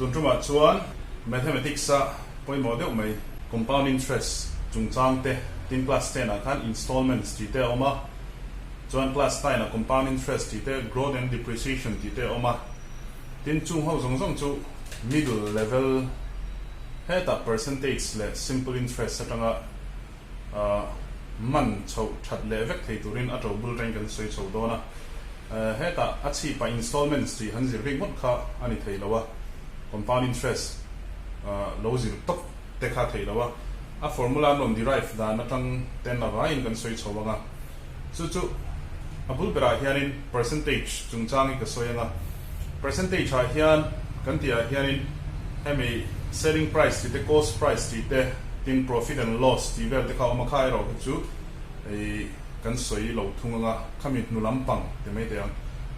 Tun tumah chuan Mathematics a pawimawh deuh mai Compound Interest chungchang te tin class 10 ah khan Installments tih te a awm a, chuan class 9 ah Compound Interest tih te, Growth and Depreciation tih te a awm a. Tin chung ho zawng zawng chu middle level hetah percentage leh simple interest atanga man chhoh that leh vek thei turin a to bul reng kan sawi chho dawn a. Hetah a chhipah installments tih han zir bik ngawt kha a ni thei lo a, compound interest lo zir tawp te kha thei lo a, a formula an rawn derive dan atang ten avangin kan sawi chho ang a. Chu chu a bul berah hianin percentage chungchang hi ka sawi ang a, percentage ah hian kan tih ah hianin hemi selling price tih te, cost price tih te, tin profit and loss tih vel te kha a awm a, kha erawh kha chu hei kan sawi lo thung ang a, khami hnu lampang ti mai teh ang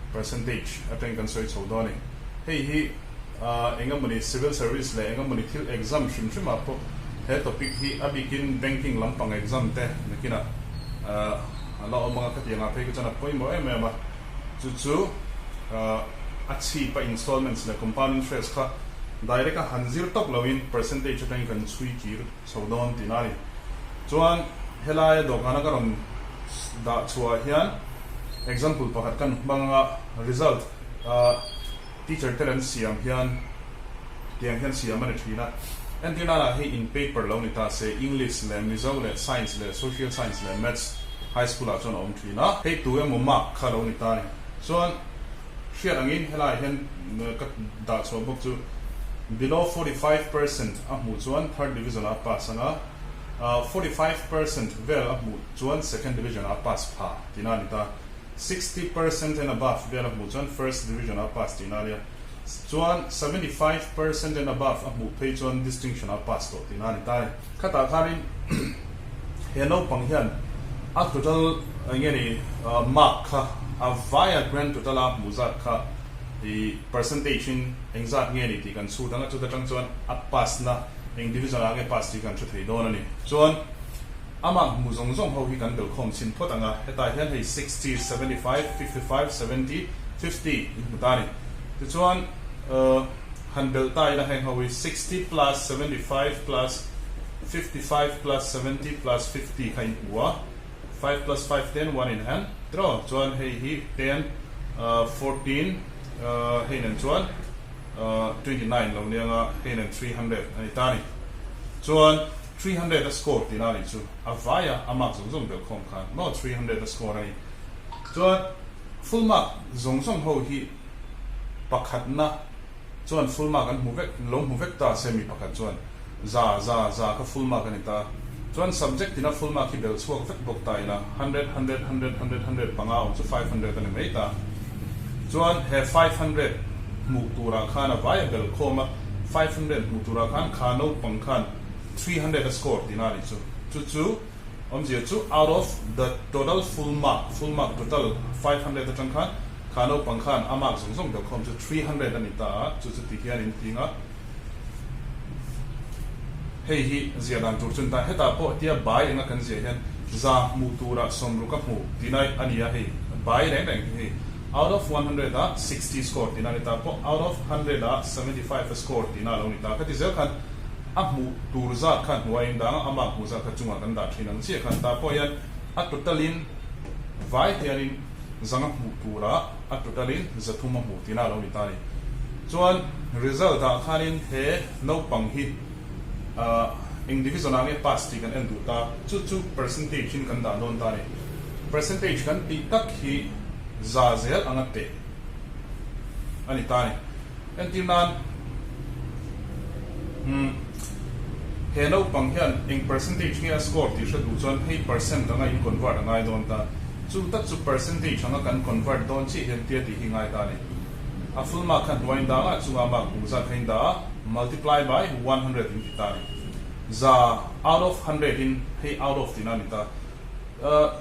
percentage atangin kan sawi chho dawn a ni. Hei hi Eng emawni civil service leh eng emawni thil exam hrim hrim ah pawh he topic hi a bikin banking lampang exam te nakinah a la awm ang a, khatiang ah phei kha chuan a pawimawh em em a, chu chu a chhip a installments leh compound interest kha direct a han zir tawk loin percentage atangin kan chhui kir chho dawn tihna a ni. Chuan helaia dawhkana ka rawn dah chhuah ah hian example pakhat kan hmang ang a, result Teacher te an siam hian tiang hian siam a ni thin a. Entirna lah hei in paper lo ni ta se English leh Mizo leh Science leh Social Science leh Maths High School ah chuan a awm thin a. Hei tu emaw mark kha lo ni ta a ni. Chuan hriat angin helaiah hian ka dah chhuah bawk chu below 45% a hmuh chuan third division ah a pass ang a, 45% vel a hmuh chuan second division ah a pass pha tihna a ni ta. 60% and above vel a hmuh chuan first division a pass tihna a nia. Chuan 75% and above a hmuh phei chuan distinction a pass tawh tihna a ni ta a ni. Khatah khanin he naupang hian a total eng nge ni mark kha a vaia grand total a hmuh zat kha i percentage in eng zat nge ni tih kan chhut ang a, chuta tang chuan a pass na eng division ah nge pass tih kan hre thei dawn a ni. Chuan. Amah hmu zawng zawng ho hi kan belkhawm chhin phawt ang a, hetah hian hei 60, 75, 55, 70, 50 in hmu ta a ni. Tichuan han belh ta ila heng ho hi 60 plus 75 plus 55 plus 70 plus 50 kha in hmu a, 5 plus 5 10 1 in hand tiraw chuan hei hi 10 14 hei nen chuan 29 lo nia nga hei nen 300 a ni ta a ni. Chuan 300 a score tihna a nih chu a vai a, a mark zawng zawng belh khawm khan maw 300 a score a ni. Chuan full mark zawng zawng ho hi pakhatna chuan full mark an hmu vek, lo hmu vek ta se mi pakhat chuan za za za kha full mark a ni ta. Chuan subject tina full mark hi belh chhuak vek bawk ta ila hundred hundred hundred hundred hundred panga awm chu 500 a ni mai ta. Chuan he 500 hmuh turah khan a vai a belh khawm a, 500 hmuh turah khan kha naupang khan 300 a score tihna a nih chu. Chu chu awmzia chu out of the total full mark, full mark total 500 atang khan kha naupang khan a mark zawng zawng belh khawm chu 300 a ni ta a, chu chu ti hian in ting a. Hei hi zia dan tur chu ni ta. Hetah pawh tia bai anga kan ziah hian za hmuh turah sawmruk a hmu tihna a ni a, hei bai reng reng hi hei out of 100 ah 60 score tihna a ni ta pawh out of 100 ah 75 a score tihna a lo ni ta. Khati zel khan a hmuh tur zat kha hnuai in dang a, amah hmuh zat kha chungah kan dah thin ang chiah khan tah pawh hian a total in vai hianin zanga hmuh turah a total in zathum a hmuh tihna a lo ni ta a ni. Chuan result ah khanin he naupang hi eng division ah nge pass tih kan en duh ta, chu chu percentage in kan dah dawn ta a ni. Percentage kan tih tak hi za zel anga teh a ni ta a ni. Entir nan, umm, he naupang hian eng percentage nge a score tih hre duh chuan hei percent anga in convert a ngai dawn ta. Chu tak chu percentage anga kan convert dawn chiah hian tia tih hi ngai ta a ni. A full mark kha hnuai in dang a, chunga mark hmuh zat kha in dah a, multiply by 100 in ti ta a ni. Za out of 100 in hei out of tihna a ni ta.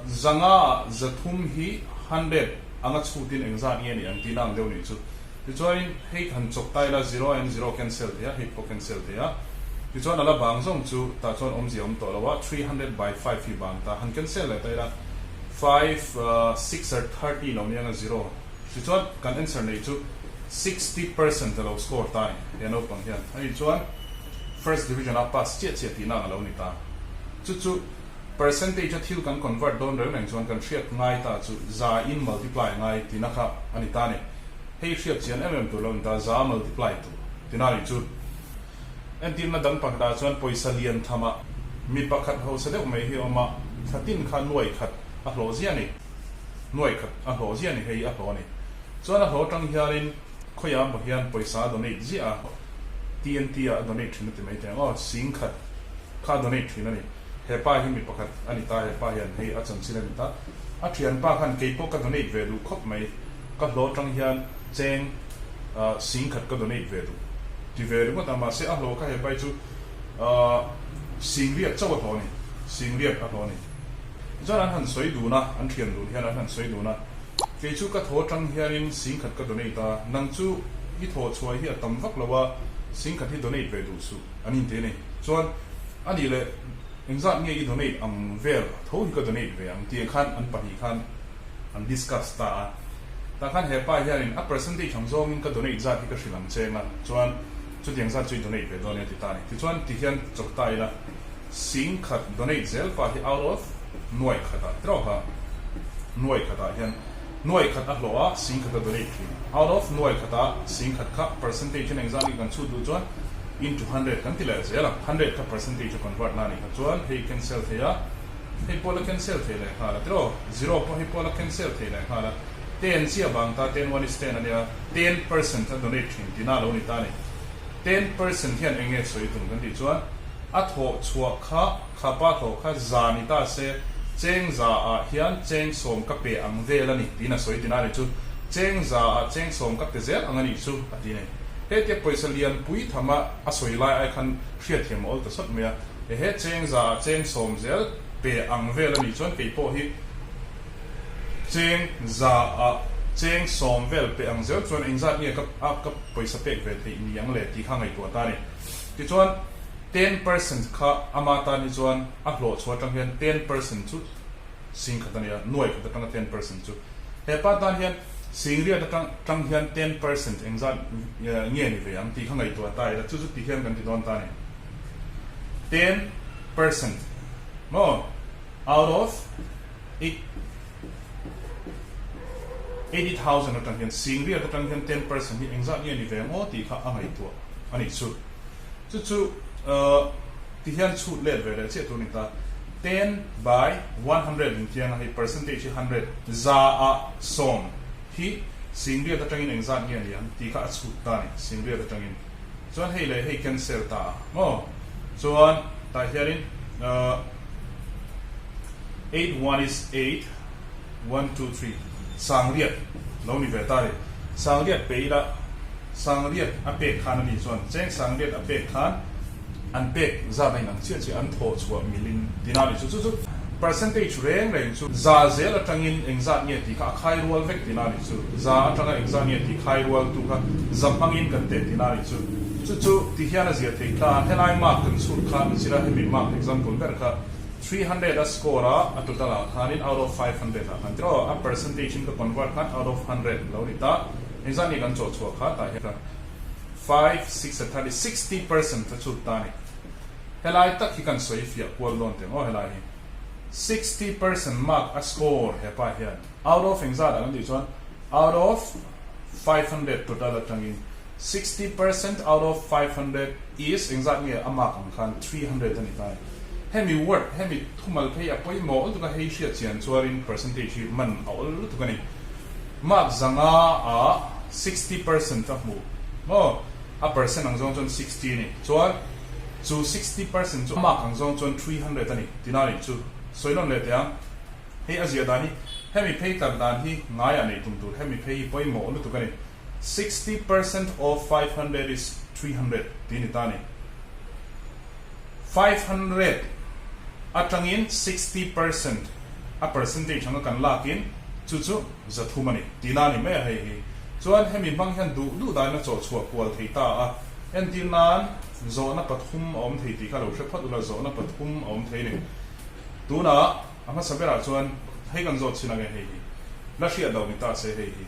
Zanga ah zathum hi 100 anga chhutin engzat nge ni ang tihna ang deuh nih chu. Tichuanin hei han chawk ta ila zero and zero cancel thei a, hei pawh cancel thei a. Tichuan a la bang zawng chu tah chuan awmzia awm tawh lo a, 300 by 5 hi bang ta. Han cancel leh ta ila 5, 6 or 30 lo nia nga zero. Tichuan kan answer neih chu 60% a lo score ta a ni he naupang hian. Ani chuan first division a pass chiah chiah tihna ang a lo ni ta. Chu chu percentage a thil kan convert dawn reng reng chuan kan hriat ngai ta chu za in multiply ngai tihna kha a ni ta a ni. Hei hriat chian em em tur lo ni ta, za multiply tur tihna a nih chu. Entirna dang pakhatah chuan pawisa lian thamah mi pakhat hausa deuh mai hi a awm a, thla tin kha nuai khat a hlawh ziah a ni. Nuai khat a hlawh ziah a ni, hei a hlawh a ni. Chuan a hlawh atang hianin khawiah maw hian pawisa a donate ziah a, TNT ah a donate thin a ti mai thei ang aw, sing khat kha a donate thin a ni. He pa hi mi pakhat a ni ta, he pa hian hei a chanchin a ni ta. A thianpa khan kei pawh ka donate ve duh khawp mai, ka hlawh atang hian cheng sing khat ka donate ve duh ti ve ringawt a, mahse a hlawh kha he pai chu sing riat chauh a hlawh a ni, sing riat a hlawh a ni. Tichuan an han sawi dun a, an thian dun hian an han sawi dun a, kei chu ka thaw atang hianin sing khat ka donate a, nang chu i thaw chhuah hi a tam vak lo a, sing khat hi donate ve duh suh an inti a ni. Chuan a nih leh engzat nge i donate ang vel tho hi ka donate ve ang tih khan an pahnih khan an discuss ta a. Tah khan he pa hianin a percentage ang zawngin ka donate zat hi ka hrilh ang cheng a, chuan chutiang zat chu i donate ve dawn e a ti ta a ni. Tichuan tihian chawk ta ila sing khat donate zel pa hi out of nuai khatah trawha nuai khatah hian nuai khat a hlawh a sing khat a donate thin. Out of nuai khatah sing khat kha percentage in engzat nge kan chhut duh chuan into hundred kan ti leh zel ang. Hundred kha percentage a convert na a nih kha chuan hei cancel thei a. Hei pawh la cancel thei leh nghal a tiraw? Zero pawh hei pawh la cancel thei leh nghal a. Ten chiah vang ta ten one is ten a nia, 10% a donate thin tihna a lo ni ta a ni. 10% hian eng nge sawi tum kan tih chuan a thawh chhuah kha kha pa thawh kha za ni ta se cheng za ah hian cheng sawm ka pe ang vel a ni tiin a sawi tihna a ni chu. Cheng za ah cheng sawm ka pe zel ang a nih chu a ti a ni. Hetia pawisa lianpui thama a sawi lai ai khan hriatthiam a awl ta sawt mai a. Ehe cheng za ah cheng sawm zel pe ang vel a nih chuan kei pawh hi cheng za ah cheng sawm vel pe ang zel chuan engzat nge ka a ka pawisa pek ve theih ni ang le tih kha ngaihtuah ta a ni. Tichuan 10% kha ama tan hi chuan a hlawh chhuah atang hian 10% chu sing khat a ni a, nuai khat atanga 10% chu he pa tan hian sing riat atang tang hian 10% engzat nge ni ve ang tih kha ngaihtuah ta ila chu chu ti hian kan ti dawn ta a ni. 10% maw out of 80,000 atang hian sing riat atang hian 10% hi engzat nge ni ve ang aw tih kha a ngaihtuah a nih chu. Chu chu ti hian chhut let ve leh chiah tur a ni ta. 10 by 100 in tiang a hei percentage hi 100 za ah sawm hi sing riat atangin engzat nge ni ang tih kha a chhut ta a ni sing riat atangin. Chuan hei leh hei cancel ta a maw? Chuan tah hianin 8 one is 8, 1 2 3 sangriat lo ni ve ta a ni. Sangriat pe ila sangriat a pek khan a ni chuan cheng sangriat a pek khan an pek zat a inang chiah chiah an thawh chhuah milin tina a ni chu. Chu chu percentage reng reng chu za zel atangin engzat nge tih kha a khai rual vek tina a ni chu. Za atanga engzat nge tih khai rual tu kha za hmangin kan teh tina a ni chu. Chu chu ti hian a zia thei ta a, helai mark kan chhut kha ni chila hemi mark example ber kha 300 a score a, a total ah khanin out of 500 ah khan tiraw a percentage in ka convert khan out of 100 lo ni ta, engzat nge kan chawh chhuah kha tah hian 5, 6 a 30, 60% a chhut ta a ni. Helai tak hi kan sawi fiah kual dawn teh maw helai hi. 60% mark a score he pa hian out of engzat ah kan tih chuan out of 500 total atangin 60% out of 500 is engzat nge a mark ang khan 300 a ni ta a ni. Hemi word hemi thumal phei a pawimawh lutuk a hei hriat chian chuanin percentage hi man a awl lutuk a ni. Mark zanga ah 60% a hmuh maw a percent ang zawng chuan 60 a ni. Chuan chu 60% chu a mark ang zawng chuan 300 a ni tina a nih chu. Sawi nawn leh teh ang. Hei a ziah dan hi hemi phei tar dan hi ngaiah neih tum tur hemi phei hi pawimawh lutuk a ni. 60% of 500 is 300 tih a ni ta a ni. 500 atangin 60% a percentage anga kan lakin chu chu zathum a ni tihna a ni mai a hei hi. Chuan hemi hmang hian duh duh dahin a chawh chhuah kual thei ta a. Entir nan zawhna pathum a awm thei tih kha lo hre phawt ula, zawhna pathum a awm thei a ni. Tunah a hmasa berah chuan hei kan zawt chhin ange hei hi. La hriat lo ni ta se hei hi.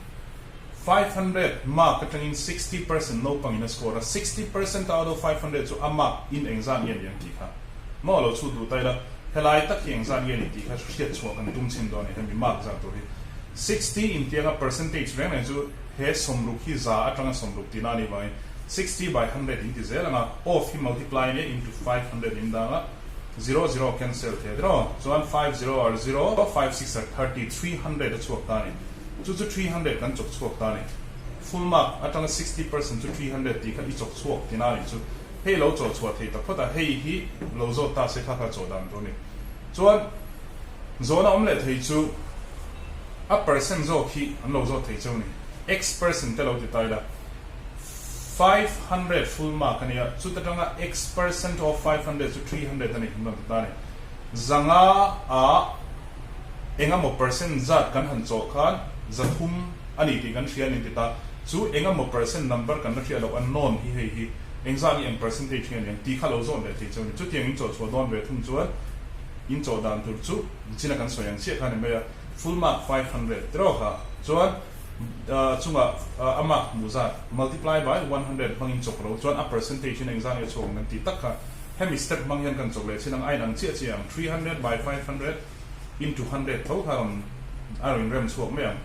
500 mark atangin 60% naupangin a score a, 60% out of 500 chu a mark in engzat nge ni ang tih kha maw lo chhut duh ta ila, helai tak hi engzat nge ni tih kha hriat chhuah kan tum chhin dawn a ni, hemi mark zat tur hi 60 intianga percentage reng reng chu he sawmruk hi za atanga sawmruk tihna a nih vangin 60 by 100 in ti zel ang a, off hi multiply nia into 500 in dang a, zero zero cancel thei tiraw chuan five zero or zero five six or 30 300 a chhuak ta a ni. Chu chu 300 kan chawk chhuak ta a ni. Full mark atanga 60% chu 300 tih kha i chawk chhuak tina a nih chu. Hei lo chawh chhuah thei tak phawt a, hei hi lo zawt ta se kha kha chawh dan tur a ni. Chuan zawhna awm leh thei chu a percent zawk hi an lo zawt thei cheu a ni. X percent te lo ti ta ila 500 full mark a nia, chuta tanga X percent of 500 chu 300 a ni kan rawn ti ta a ni. Zanga ah engemaw percent zat kan han chawh khan 300 a ni tih kan hria a ni ti ta. Chu engemaw percent number kan la hriat loh unknown hi hei hi engzat nge eng percentage nge ni ang tih kha lo zawt leh thei cheu a ni. Chutiang in chawh chhuah dawn ve thung chuan in chawh dan tur chu china kan sawi ang chiah kha a ni mai a, full mark 500 tiraw kha chuan chungah a mark hmuh zat multiply by 100 hmangin chawk lo chuan a percentage in engzat nge chhuak ang kan tih tak kha. Hemi step hmang hian kan chawk leh chin ang, a inang chiah chiah ang, 300 by 500 into 100 tho kha rawn a rawn inrem chhuak mai ang.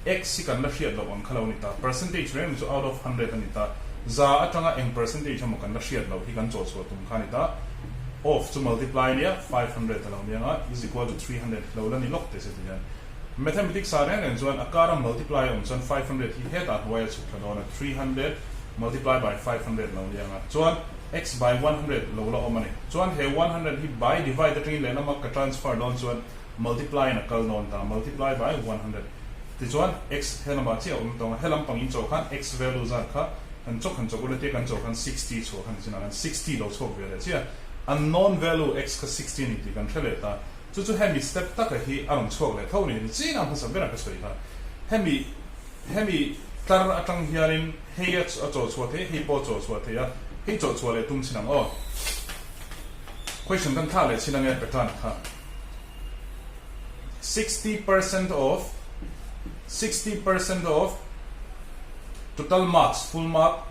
X hi kan la hriat loh ang kha lo ni ta, percentage reng chu out of 100 a ni ta, za atanga eng percentage emaw kan la hriat loh hi kan chawh chhuah tum kha a ni ta, of chu multiply ania 500 a lo ni ang a, is equal to 300 hi lo la ni lawk teh se ti hian. Mathematics ah reng reng chuan a kara multiply a awm chuan 500 hi hetah hnuai a chhuk thla dawn a, 300 multiply by 500 lo ni ang a, chuan X by 100 lo la awm a ni. Chuan he 100 hi by divide atangin lehlama ka transfer dawn chuan multiply in a kal dawn ta, multiply by 100. Tichuan x he lamah chiah a awm tawng a, he lampang in chawh khan x value zat kha kan chawk han chawk ula tia kan chawh khan 60 chhuah khan nichinah khan 60 lo chhuak ve leh chiah. Unknown value x kha 60 a ni tih kan hre leh ta. Chu chu hemi step taka hi a rawn chhuak leh tho a ni. Nichinah hmasa berah ka sawi kha hemi hemi tlar atang hianin Hei a chawh chhuah thei, hei pawh a chawh chhuah thei a, hei chawh chhuah leh tum chin ang aw. Question kan thlah leh chin ange pattern kha. 60% of 60% of total marks, full mark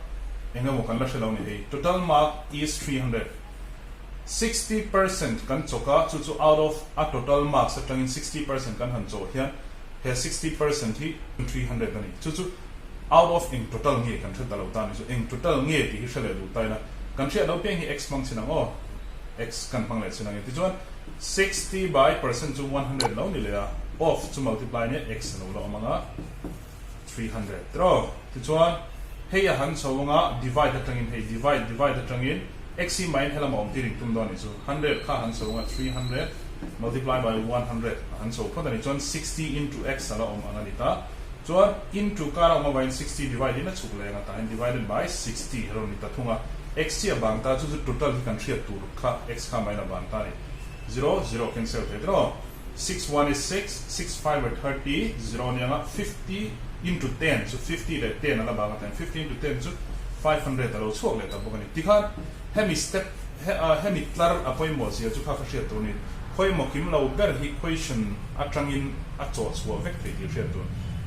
eng emaw kan la hre lo ni hei. Total mark is 300. 60% kan chawk a, chu chu out of a total marks atangin 60% kan han chawh hian he 60% hi 300 a ni. Chu chu Out of eng total nge kan hre ta lo ta ni chu eng total nge tih hi hre leh duh ta ila kan hriat lo piang hi x hmang chin ang aw x kan hmang leh chin ang e tichuan 60 by percent chu 100 lo ni leh a of chu multiply nia x a lo la awm ang a 300 tiraw tichuan hei a han chho ang a divide atangin hei divide divide atangin x hi main helam a awm tir intum dawn ni chu 100 kha han chho ang a 300 multiply by 100 a han chho phawt a ni chuan 60 into x a la awm ang a ni ta. Chuan into kar a awm avangin 60 divide in a chhuk leh ang a tahin divided by 60 a rawn ni ta thung a, x hi a bang ta chu chu total hi kan hriat tur kha x kha main a bang ta a ni. Zero zero cancel thei tiraw? Six one is six, six five or 30, zero ania nga 50 into ten chu 50 leh ten a la bang a tahin 50 into ten chu 500 a lo chhuak leh ta bawk a ni. Tikhan hemi step hemi tlar a pawimawh zia chu kha ka hriat tur a ni. Khawimaw kim lo ber hi question atangin a chawh chhuah vek thei tih hriat tur.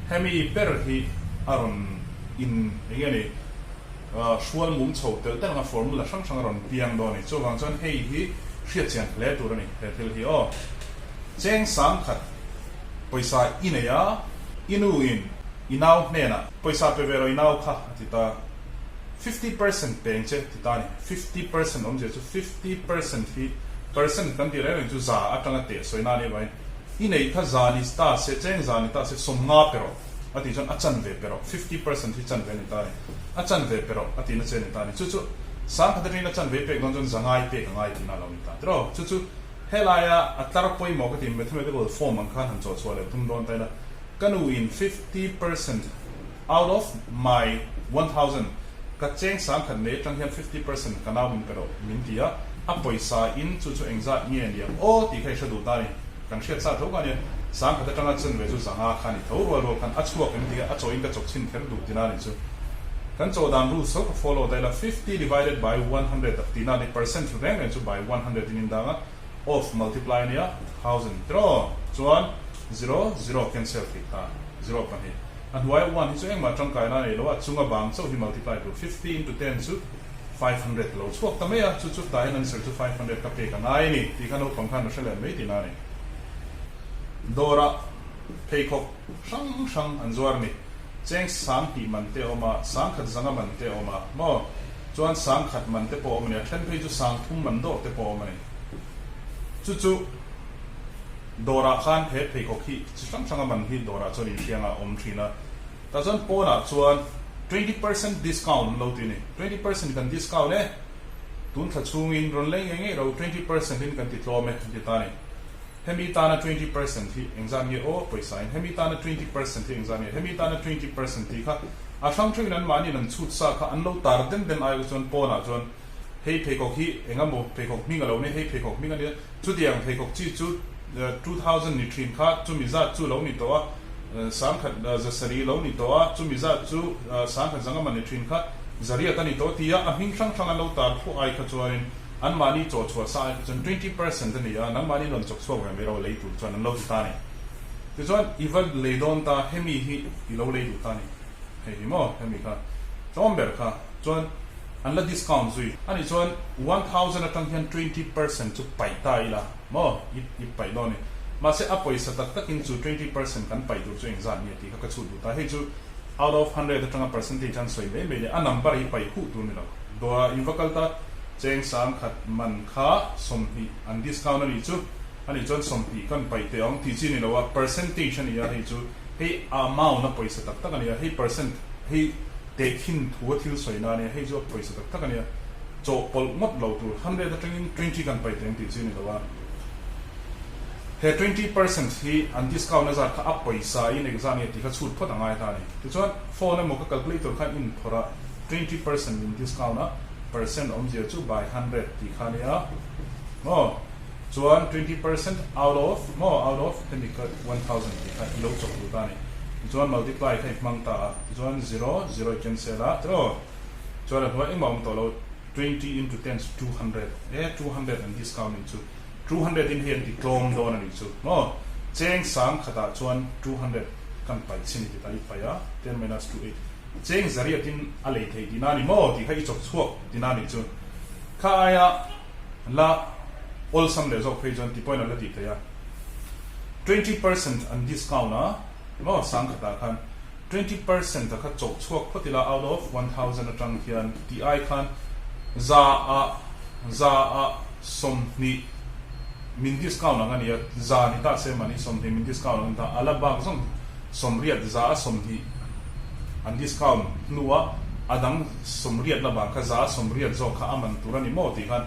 Hemi ber hi a rawn in eng nge ni hrual mum chho telh telh anga formula hrang hrang a rawn piang dawn a ni. Chuvang chuan hei hi hriat chian hle tur a ni he thil hi aw. Cheng sang khat pawisa i nei a, i nu in i nau hnenah pawisa pe ve rawh i nau kha a ti ta. 50% peng che ti ta a ni. 50% awmzia chu 50% hi percent kan tih reng reng chu za atanga teh sawi na a nih avangin i neih kha za ni ta se, cheng za ni ta se 50 pe rawh a tih chuan a chanve pe rawh, 50% hi chanve a ni ta a ni. A chanve pe rawh a tihna che a ni ta a ni. Chu chu 10,000 atangin a chanve pek dawn chuan za ngai pek a ngai tihna a lo ni ta tiraw. Chu chu helaia a tlar pawimawh ka tih mathematical form ang khan han chawh chhuah leh tum dawn ta ila ka nu in 50% Out of my 1000 ka cheng 10,000 nei atang hian 50% ka nau min pe loh min ti a, a pawisa in chu chu engzat nge ni ang aw tih kha i hre duh ta a ni. Kan hriat sa tho kha ania, 10,000 atanga chen ve chu 500 kha a ni tho rual rual khan a chhuak em ti a, a chaw in ka chawk chhin kher duh tina a ni chu. Kan chaw dan rules tho ka follow daih la, 50 divided by 100 tak tihna a ni, percent reng reng chu by 100 in in dang a, of multiply a nia, thousand tiraw chuan zero zero cancel theih ta, zero pahnih. A hnuaia one hi chu engmah tangkaina a nei lo a, chunga bang chauh hi multiply tur 50 into 10 chu 500 lo chhuak ta mai a, chu chu tah hian answer chu 500 ka pek a ngai a ni tih kha naupang khan a hre leh mai tihna a ni. Dawrah pheikhawk hrang hrang an zuar a ni. Cheng sang hnih man te a awm a, sang khat zanga man te a awm a, maw? Chuan sang khat man te pawh a awm a ni, a then phei chu sang thum man dawr te pawh a awm a ni. Chu chu dawrah khan he pheikhawk hi chi hrang hranga man hi dawrah chuan inhriangah a awm thin a. Tah chuan pawnah chuan 20% discount an lo ti a ni. 20% kan discount e, tun thla chhungin rawn lei ngei ngei ro 20% in kan ti tlawm e an ti ta a ni. Hemi tana 20% hi engzat nge aw pawisa in hemi tana 20% hi engzat nge hemi tana 20% tih kha a hrang theuhin an mahniin an chhut sa kha an lo tar den den ai kha chuan pawnah chuan hei pheikhawk hi eng emaw pheikhawk hming a lo nia hei pheikhawk hming a nia chutiang pheikhawk chi chu 2000 ni thin kha chumi zat chu lo ni tawh a sangkhat zasarih lo ni tawh a chumi zat chu sangkhat zangama ni thin kha zariat a ni tawh tia a hming hrang hrang an lo tar phuah ai kha chuanin Anmahni chaw chhuah sa ai kha chuan 20% a ni a, nangmahni rawn chawk chhuak ve mai ro lei tur chuan an lo ti ta a ni. Tichuan i va lei dawn ta, hemi hi i lo lei duh ta a ni. Hei hi maw hemi kha tlawm ber kha chuan an la discount zui. Ani chuan 1000 atang hian 20% chu paih ta ila maw i i paih dawn a ni. Mahse a pawisa tak takin chu 20% kan paih tur chu engzat nge tih kha ka chhut duh ta. Hei chu out of 100 atanga percentage an sawi mai mai leh a number hi paih huh tur a ni lo. Dawrah in va kal ta. Cheng 10,000 man kha 20 an discount a nih chu, a nih chuan 20 kan paih teh ang tih chi a ni lo a, percentage a ni a hei chu, hei amount a pawisa tak tak a ni a, hei percent hei tehkhin thu a thil sawi na a ni a, hei chu a pawisa tak tak a ni a, chawhpawlh ngawt lo tur 100 atangin 20 kan paih teh ang tih chi a ni lo a, he 20% hi an discount a zat kha a pawisa in engzah nge tih kha chhut phawt a ngai ta a ni. Tichuan phone emaw ka calculator khan inphawrh a, 20% in discount a. Percent awmzia chu by 100 tih kha a nia maw? Chuan 20% out of maw out of hemi kha 1000 tih kha i lo chawk lut a ni. Tichuan multiply kha i hmang ta a, tichuan zero zero i cancel a tiraw? Chuan a hnuai engmah awm tawh lo 20 into 10 chu 200 e 200 an discount nih chu 200 in hei an ti tlawm dawn a nih chu maw? Cheng 10,000 ah chuan 200 kan paih chin i ti ta i paih a 10 minus 2 8 Cheng zariatin a lei thei tihna a ni maw tih kha i chawp chhuak tihna a nih chu. Kha aia la awlsam leh zawk phei chuan ti pawhin an la tih thei a. 20% an discount a maw 10,000 ah khan 20% a kha chawp chhuak phawt ila out of 1000 atang hian tih ai khan za ah za ah 20 min discount ang a ni a, za ni ta se mahni 20 min discount ang a ni ta a la bak zawng 80 za a 20 an discount hnua a dang 80 la bang kha za a 80 zawk kha a man tur a ni maw tih khan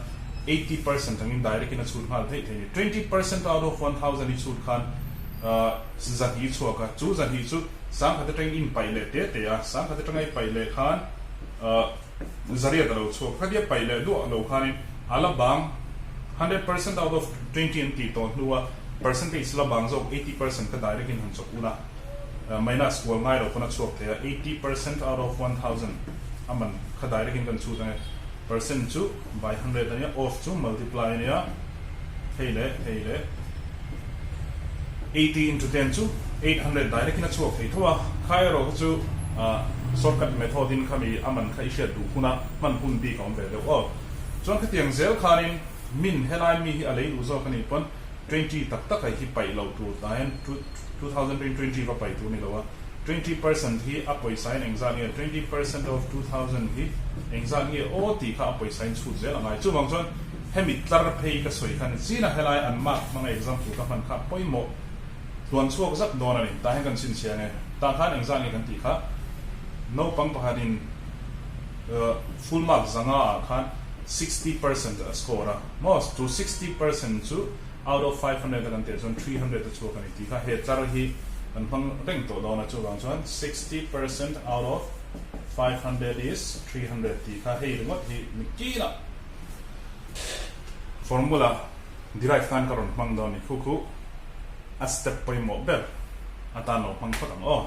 80% angin direct in a chhut nghal theih thei a ni. 20% out of 1000 i chhut khan 200 chhuak a, chu 200 chu 10,000 atangin in paih leh te te a, 10,000 atanga i paih leh khan 800 a lo chhuak. Khatia paih leh duah lo khanin a la bang 100% out of 20 an tih tawh hnua Percentage la bang zawk 80% kha direct in han chawk ula minus kual ngai lo pawn a chhuak thei a, 80% out of 1000 a man kha direct in kan chhut ange, percent chu by 100 ania of chu multiply ania hei leh hei leh 80 into 10 chu 800 direct in a chhuak thei tho a, kha erawh kha chu shortcut method in khami a man kha i hriat duh huna hman hun bik a awm ve deuh aw. Chuan khatiang zel khanin min helai mi hi a lei duh zawk anih pawn 20 tak tak hi paih loh tur tah hian 2020 va paih tur ni lo a, 20% hi a pawisa in engzat nge 20% of 2000 hi engzat nge aw tih kha a pawisa in chhut zel a ngai. Chuvang chuan hemi tlar phei ka sawi khan zina helai an mark hmanga example ka hman kha pawimawh tluan chhuak zak dawn a ni. Tah hian kan chhinchhiah nge tah khan engzat nge kan tih kha naupang pakhatin full mark zanga ah khan 60% a score a maw chu 60% chu out of 500 a kan tih chuan 300 a chhuak a ni tih kha he tlar hi kan hmang reng tawh dawn a chuvang chuan 60% out of 500 is 300 tih kha hei ringawt hi ni kina formula derive khan ka rawn hmang dawn a ni khu khu a step pawimawh ber atan lo hmang phawt ang aw.